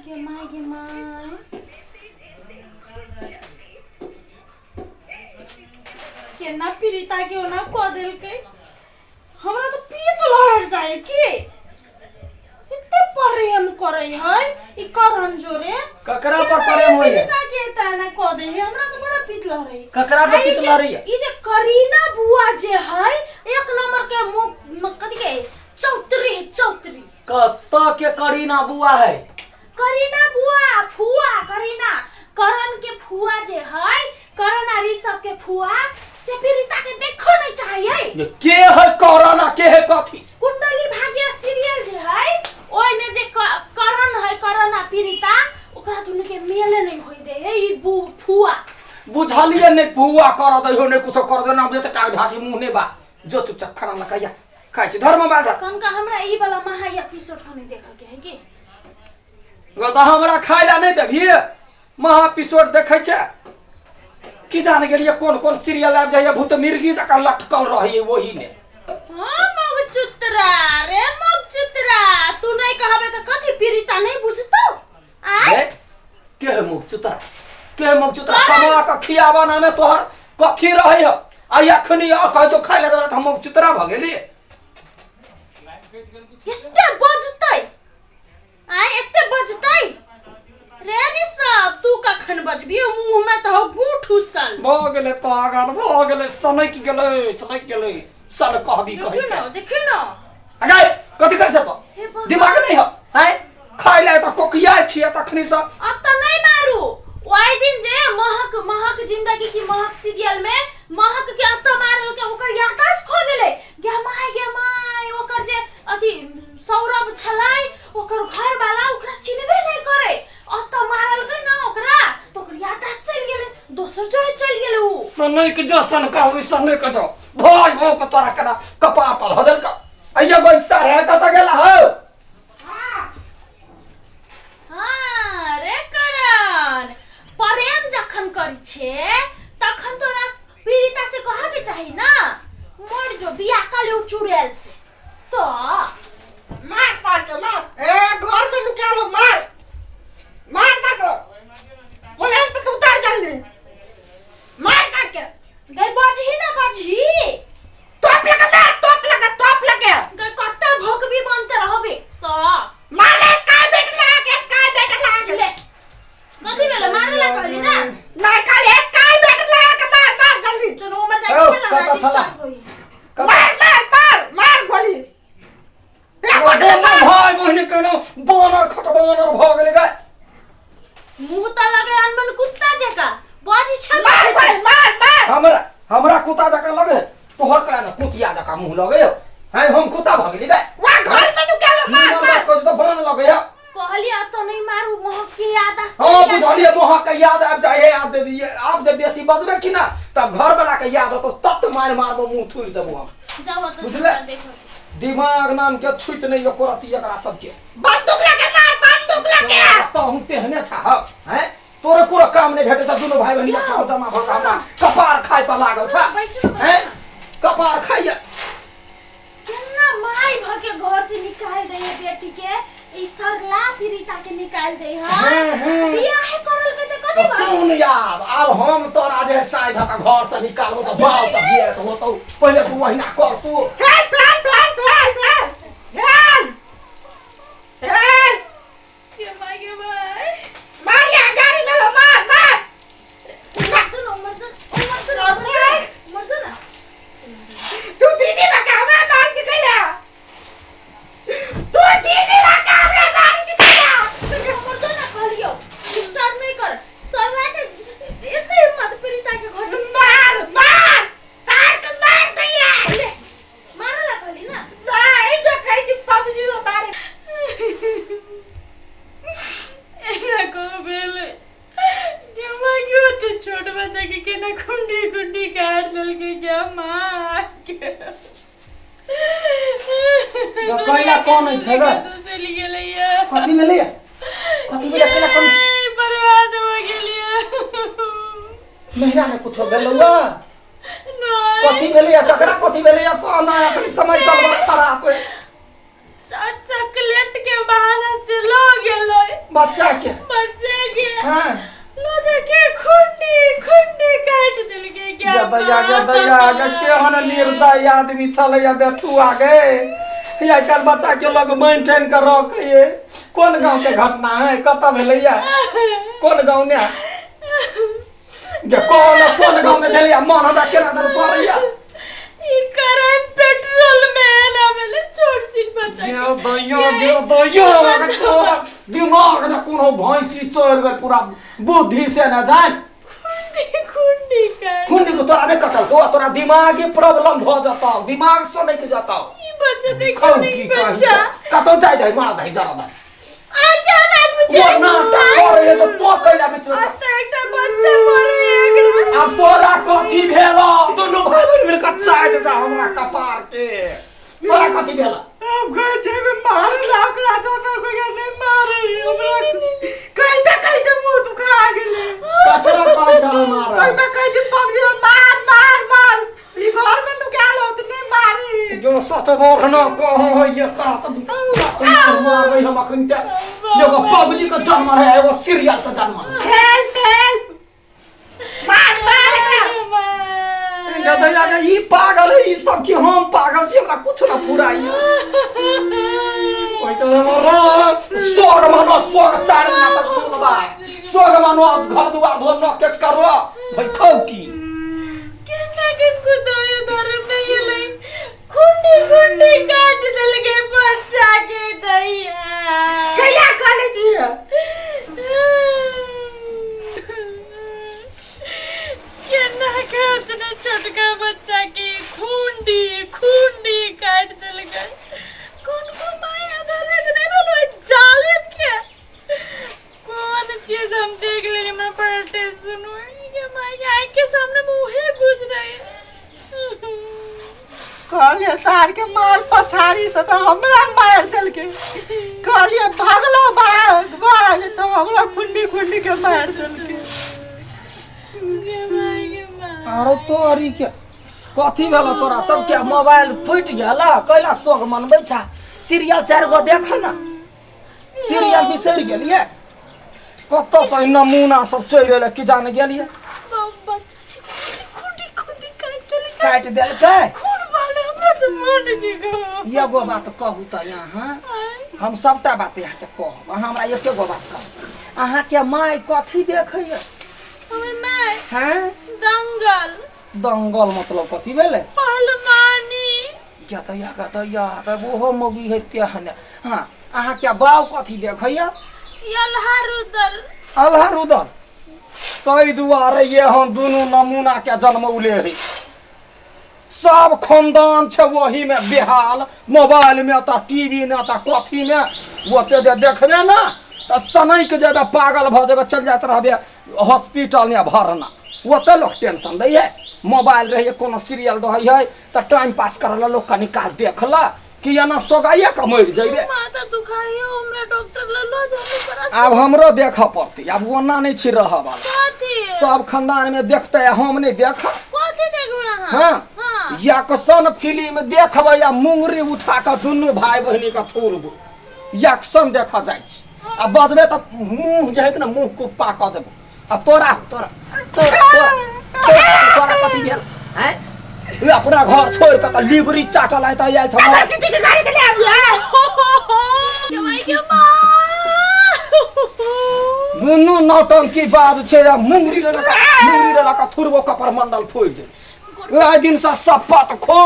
गे my गे my. केना पीड़िता के ओना कऽ देलकै, हमरा तऽ पीत लहर जाय की एते प्रेम करै है ई करण जोरे। ककरा पर प्रेम होइए? पीड़िता के एते एना कऽ दे है, हमरा तऽ बड़ा पीत लहरै। ककरा पर आ ई पीत जे- लहरैए? ई जे करीना बुआ जे है, एक नंबर के मुंह कथी के चौतरी है, चौतरी। कतऽ के करीना बुआ है? करीना बुआ फुआ, करीना करण के फुआ जे है, करण आ ऋषभ के फुआ से पीड़िता के देखो नहीं चाहिए। ये के है करण आ के है कथी? कुंडली भाग्य सीरियल जे है, ओय में जे करण है, करण आ पीड़िता, ओकरा दुनू के मेले नहीं होई दे है ई बु फुआ। बुझलिए नहीं फुआ कर दे हो नहीं कुछो कर दे ना बेटे टाक ढाकी मुंह ने बा जो चुपचाप खाना लकाइया खाइ छी धर्म बाधा। कम का हमरा ई वाला महा एपिसोड कने देखे के है की? गो तऽ हमरा खाइ ला नहि देबही, महा एपिसोड देखै छै की जान गेलियै कोन कोन सीरियल आबि जाइए, भूत मिर्गी जकाँ लटकल रहैए ओही ने। हाँ मग चुतरा रे मग चुतरा, तू नहीं कहबे तऽ कथी पीड़िता नहीं बुझतौ? आय रे, के है मुख चुतरा, के है मुख चुतरा? कमा कऽ खियाबा नामे तोहर कथी रहै ह आ एखनी आ कहै तो खाइ ला देबे तऽ हम मुख चुतरा भऽ गेलियै। एते बजतै आय, एते बजतै रे ऋषभ, तू कखन बजबी? मुंह में तऽ हौ गूं ठुसल। भऽ गेलै पागल, भऽ गेलै, सनकि गेलै, सनकि गेलै सन कहबी कहै देखियौ के। न, देखियौ न। अगै कथी करै छै तो? हे भगवान। दिमाग नहीं है हैं? खाइ ला तऽ कोकियाइ छियै तखनी से। अब तऽ नहीं मारू, ओहि दिन जे महक महक जिंदगी की महक सीरियल में महक के अत्ता मारल के ओकर याददाश्त खो गेलै। गे my गे my, ओकर जे अथी सौरभ छलै ओकर घर वाला, ओकरा चिन्हबे नहीं करे, अत्ता मारलकै ना ओकरा तो ओकर याददाश्त चलि गेलै, दोसर जगह चलि गेलै उ। सनक जो सन कहबी सनक जो भाई भौ के तोरा केना कपार पर धऽ देलकौ। अइयो गो सारे कतऽ गेला हौ? हाँ रे करण, प्रेम जखन करी छे तखन तोरा पीड़िता से कह के चाही ना, मर जो बियाह कर ले चुड़ैल से तो। मार तार के मार, ए घर में नुका लो, मार मार तार को प्लेन पे से उतार जल्दी, मार तार के। गई बजही ना बजही, टोप लगा मार, टोप लगा, टोप लगा। गई कत्ता भोकबी बनते रहबे तो। मार ले काय बेट लगा के, काय बेट लगा के। ले कथी भेलो, मारे ला कहली ना? नहीं काल एक काय बेट लगा के मार, मार जल्दी। चलो उमर जाके ओ, खेला कत्ता ना, छला? डिस्टर्ब होई। मार मार मार मार गोली। ए, गोली मार। भाई बहिन केनो बानर खट बानर भऽ गेलै गै। मुंह त लगे अनमन कुत्ता जका बजी छ। मार गोली मार मार। हमरा हमरा कुत्ता जका लगे, तोहर करा ना कुतिया जका मुंह लगे हो हैं? हम कुत्ता भऽ गेली गै? वहाँ घर में नुका लो, मार निमन मार। बात कहै छी तऽ बान लगे हो। कहली आ तो नहीं मारू, महक के याद आ। हाँ बुझलिए, मोहक के याद आबि जाइ है। आब दे आब जे बेसी बजबे कि ना तब घर वाला के याद होतो तब मारि मारबो, मुंह थुरि देबो हम। जाओ तो बुझले? देखो दिमाग नाम के छुट नहीं एको रति एकरा सबके। बंदूक लगे मार, बंदूक लगे। तहु तेहने छा हैं, तोरे कोनो काम नहीं भेटे छ, दुनू भाई बहिन खाओ जमा भऽ कऽ हमरा कपार खाइ पर लागल छ हैं, कपार खाइया। केना माय भ के घर से निकाल दे है बेटी के, ई सरला पीड़िता के निकाल दे है। हाँ, हाँ। बियाह करल के त कथी तो सुन यार, आब हम तोरा जे साई भऽ कऽ घर से निकालबो तऽ बाल से भेट होतौ, पहिले तू ओहिना कर तू। हेल फेल फेल फेल फेल हेल हेल। के माय के माय, मारिया गाड़ी में लो, मार मार। मर जो ना, मर जो, मर जो ना, मर जो ना। तू दीदी बा का हमरा मार चुकला, तू दीदी बा का हमरा मार चुकला। मर जो ना कहलियो, डिस्टर्ब नहीं कर सरला के, एते हिम्मत पीड़िता के घर में। मार मार तार के मार दैया। ले मारला कहली ना? नहीं देखै छी पबजी उतारे। एना को भेलै गे माँ के, ओते छोट बच्चा के केना कुंडी कुंडी काटि देलकै गे माँ के। कैला कौन छै गे? चलि गेलैया। कथी भेलैया, कथी भेलै, कैला कौन? बर्बाद भऽ गेलियै। नहिरा ने कुछो भेलौआ? नहि। कथी भेलैया, ककरा कथी भेलैया कहना, अखनी समय चलबा खराब है। चॉकलेट के बहाना से लऽ गेलै। बच्चा के बच्चा के हाँ लो जाके खुंडी खुंडी काट देलकै गे दैया गे दैया गे केहन निर्दयी आदमी छलैया बेठुआ गे। आइ काल्हि बच्चा के लोग मानि ठानि कऽ रखैये। कोन गाँव के घटना है, कतऽ भेलैया, कोन गाँव ने गे, कोन कोन गाँव में भेलैया? मन हमरा केना दर करैया। ई करंट पेट्रोल में एना भेलै छोट छिन बच्चा गे दैया गे दैया, तोरा दिमाग में कोनो भैंसी चढ़ि गेल पूरा बुद्धि से न जान। खुंडी खुंडी काट खुंडी को तोरा नहीं कटल को, तोरा दिमागी प्रॉब्लम भ जतौ, दिमाग सनक जतौ। ई बच्चा देखो खाउ नहीं की कही बच्चा कतौ जाय दही मार दही जरा दही। आ क्या आदमी ओ नाटक करे तऽ तो कैला बीच में अतऽ एकटा बच्चा मरे एकरा। आब तोरा कथी भेल? दुनू भाई बहिन मिल कऽ चाटि जा हमरा कपार के। तोरा कथी भेल? हम कहै छै एहिमे मारे ला ओकरा, दोसर कोइ के नहि मारे हमरा। कहिते कहिते मुँह दुखा गेलै। ककरो कहै छ मार? ओहिमे कहै छै पबजी मार मार मार, ई घर में नुकायल हो तऽ नहि मारी। जो सत बोर न कहो होइए कात मारबै हम अखन ते। एगो पबजी के जन्म है, एगो सीरियल के जन्म है। हेल्प हेल्प, मार मार एकरा। गदैया के ई पागल है ई सब कि हम पागल छी, हमरा कुछ न फुराइए। ओइसे हमरा स्वर्ग मानो स्वर्ग चार दिना तक सुनबा, स्वर्ग मानो घर दुआर धो न केस करो भाई खाउ की। केना किनको दया धरम नहीं एलै, खुंडी खुंडी काट देलकै बच्चा के दैया। कैला कहले छियै? केना के उतना छोटका बच्चा के खुंडी खुंडी काट देलकै। कोन कोन माया धरत नहीं भेलो जालिम के। कोन चीज हम देख लेली, हमरा बड़ा टेंशन होई के माय के आँख के सामने मुँहे घुस रहे। कहलियै सार के मार पछाड़ी से तऽ हमरा मारि देलकै। कहलियै भागलो भाग भाग तऽ हमरा खुंडी खुंडी के मारि देलकै। गे माय गे माय। अरे तोरी के कथी भेल तोरा सबके? मोबाइल फूटि गेल कैला शोक मनबै छा? सीरियल चारि गो देख न, सीरियल बिसरि गेलियै? कतऽ से नमूना सब चलि एलै की जाने गेलियै। बच्चा के खुंडी खुंडी काटि देलकै, काटि देलकै खून वाले हमरा तऽ मर गेल। एगो बात कहू तऽ यहाँ हम सबटा बात अहाँके कहब, अहाँ हमरा एके गो बात कहब, अहाँके माय कथी देखैया? हमर माय हैं दंगल। दंगल मतलब कथी भेलै? पहलवानी। गदैया गदैया ओहो मौगी है तेहन। हाँ अहाँके बाउ कथी देखैया? अल्हा रुदल। अल्हा रुदल ताहि दुआरे ये हम दुनू नमूना के जन्मौले है। सब खानदान छै ओही में बेहाल, मोबाइल में तऽ टीवी में तऽ कथी में। ओते जे देखबे ने तऽ सनकि जेबै, पागल भऽ जेबै, चलि जाइत रहबै हॉस्पिटल में भरना। ओते लोक टेंशन दै है। मोबाइल रहैए कोनो सीरियल रहै है तऽ टाइम पास करऽ ला लोक कनी काल देखलक कि एना सोगाइए कऽ मरि जेबै। माथा दुखाइयो हमरा, डॉक्टर लग लऽ जाबे पड़त। आब हमरो देखऽ पड़तै, आब ओना नहि छी रहऽ वाला। कथी सब खानदान में देखतै आ हम नहि देखब? कथी देखबै अहाँ? हाँ हाँ यकसन फिल्म देखबै आ मुंगरी उठा कऽ दुनू भाई बहिनी के थुरबो। यकसन देखऽ जाइ छी आ बजबै तऽ मुँह जे है कि ने मुँह कुप्पा कऽ देबो। आ तोरा तोरा तोरा तोरा तोरा कथी भेल हैं? उ अपना घर छोड़ कऽ तऽ लिबरी चाटल आइ तऽ आयल छौ। हमर दीदी के गाड़ी देले आबिया। के माय के माँ। दुनू नौटंकी बाज छै आ मुंगरी लऽ कऽ मुंगरी लऽ कऽ थुरबो कपर मंडल फूटि जेतै। ओहि दिनसँ शपथ खो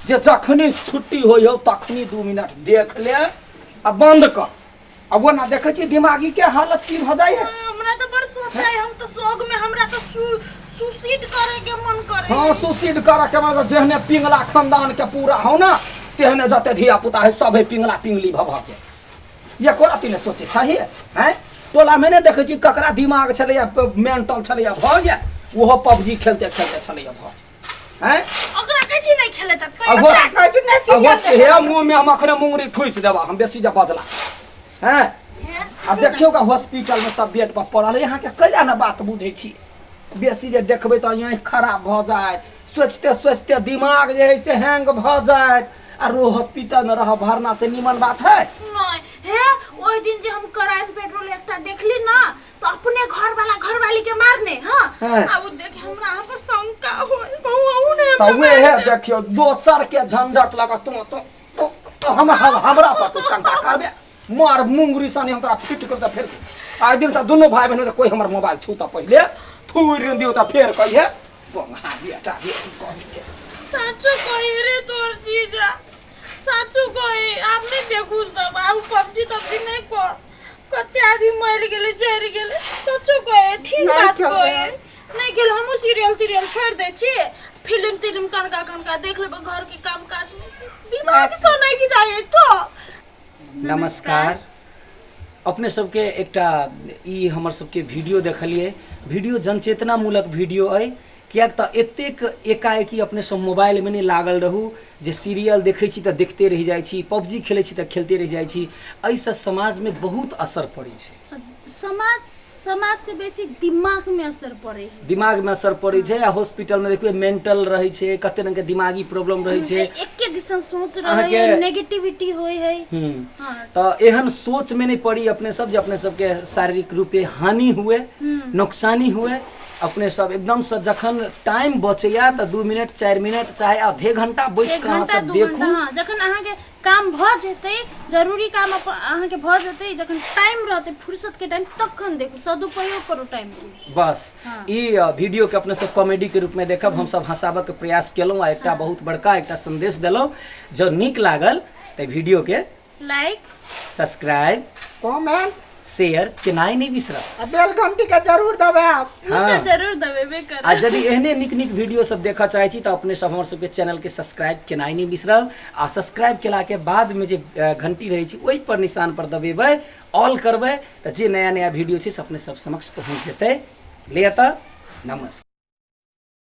जे जखनी छुट्टी होइ हौ तखनी 2 मिनट देख ले आ बंद कर। आ ओना देखै छियै दिमागी के हालत की भऽ जाइ है। हमरा तऽ बड़ सोच है, हम तऽ शोक में हमरा तऽ सुसाइड करे के मन करे। हाँ सुसाइड करे के मतलब जेहने पिंगला खानदान के पूरा हो ना तेहने जते धिया पुता है सब है पिंगला पिंगली भऽ भऽ के। एको रत्ती नहि सोचे छही हैं? टोला में नहि देखै छी ककरा दिमाग छलैया मेंटल छलैया भऽ गेल, ओहो पबजी खेलते खेलते छलैया भऽ हैं? ओकरा कहै छी नहि खेले तऽ आ ओकरा कहै छी नहि आ सीरियल हो- हे मुँह में हम अखने मुंगरी ठुसि देबा हम बेसी जे बजला हैं। आ देखियौ का हॉस्पिटल में सब बेड पर पड़ल है। अहाँके कैला ने बात बुझै छी? बेसी जे देखबै तऽ आँखि खराब भऽ जायत, सोचिते सोचिते दिमाग जे है से हैंग भऽ जायत। आर ओ हॉस्पिटल में रह भरना से निमन बात है नहीं। हे ओहि दिन जे हम क्राइम पेट्रोल एकटा हाँ। आब देख हमरा अहाँ पर शंका होय बहु अहूँ ने तऽ हमरा वएह मारि देब। देखियौ दोसर के झंझट लगा तू तू तू हम हमरा पर तू शंका करबे मार मुंगरी सने हम तोरा फिट कर तऽ फेर आइ दिन से दुनू भाई बहन से कोई हमर मोबाइल छू तऽ पहिले थूर दियौ तऽ फेर कहिए बंगा बेटा बेटी कही के साचो कहे रे तोर जीजा साचो कहे आब नहीं देखू सब आब पबजी तबजी नहीं कर कते आदमी मरि गेलै जरि गेलै सचो कहे ठीक नहि बात खेलबै कहे नहीं खेल हमहूँ सीरियल तिरियल छोड़ि दै छियै फिल्म तिल्म कनका कनका देख लेबै घर के काम काज में दिमाग से नहीं की जाए तो नमस्कार अपने सबके एकटा ई हमर सबके वीडियो देखलियै वीडियो जनचेतनामूलक वीडियो अइ किएक तऽ एतेक एकाएकी अपने सब मोबाइलमे नहि लागल रहू जे सीरियल देखै छी तऽ देखते रहि जाइ छी पबजी खेलै छी तऽ खेलते रहि जाइ छी एहिसँ समाजमे बहुत असर पड़ै छै समाज समाज से बेसी दिमाग में असर पड़े है दिमागमे असर पड़ै छै आ हॉस्पिटलमे देखबै मेंटल रहै छै कते रङ्गके दिमागी प्रॉब्लम रहै छै एके दिसन सोच रहे अहाँके- है नेगेटिविटी होय है हूँ हाँ तऽ एहन सोचमे नहि पड़ी अपने सब जे अपने सबके शारीरिक रूपे हानि हुए नुकसानी हुए अपने सब एकदमसँ जखन टाइम बचैया तऽ 2 मिनट 4 मिनट चाहे आधे घंटा बैस एक कऽ अहाँ घंटा सब 2 देखू घंटा हाँ जखन अहाँके काम भऽ जेतै जरूरी काम अहाँके भऽ जेतै जखन टाइम रहतै फुर्सत के टाइम तखन देखू सदुपयोग करू टाइम के बस हाँ। ई वीडियो के अपने सब कॉमेडी के रूप में देखब हम सब हंसाबऽ के प्रयास केलहुँ आ एकटा बहुत बड़का एकटा संदेश देलहुँ जँ नीक लागल तऽ वीडियो के लाइक सब्सक्राइब कमेंट शेयर केनाइ नहि बिसरब आ बेल घंटी के जरूर दबायब ओ तऽ हाँ। जरूर दबेबे करब आ यदि एहने नीक नीक वीडियो सब देखऽ चाहै छी तऽ अपने सब हमर सबके चैनलके सब्सक्राइब केनाइ नहि बिसरब आ सब्सक्राइब केलाके बादमे जे घंटी रहै छै ओहि पर निशान पर दबेबै ऑल करबै तऽ जे नया नया वीडियो छै से अपने सब समक्ष पहुँच जेतै ले तऽ नमस्कार।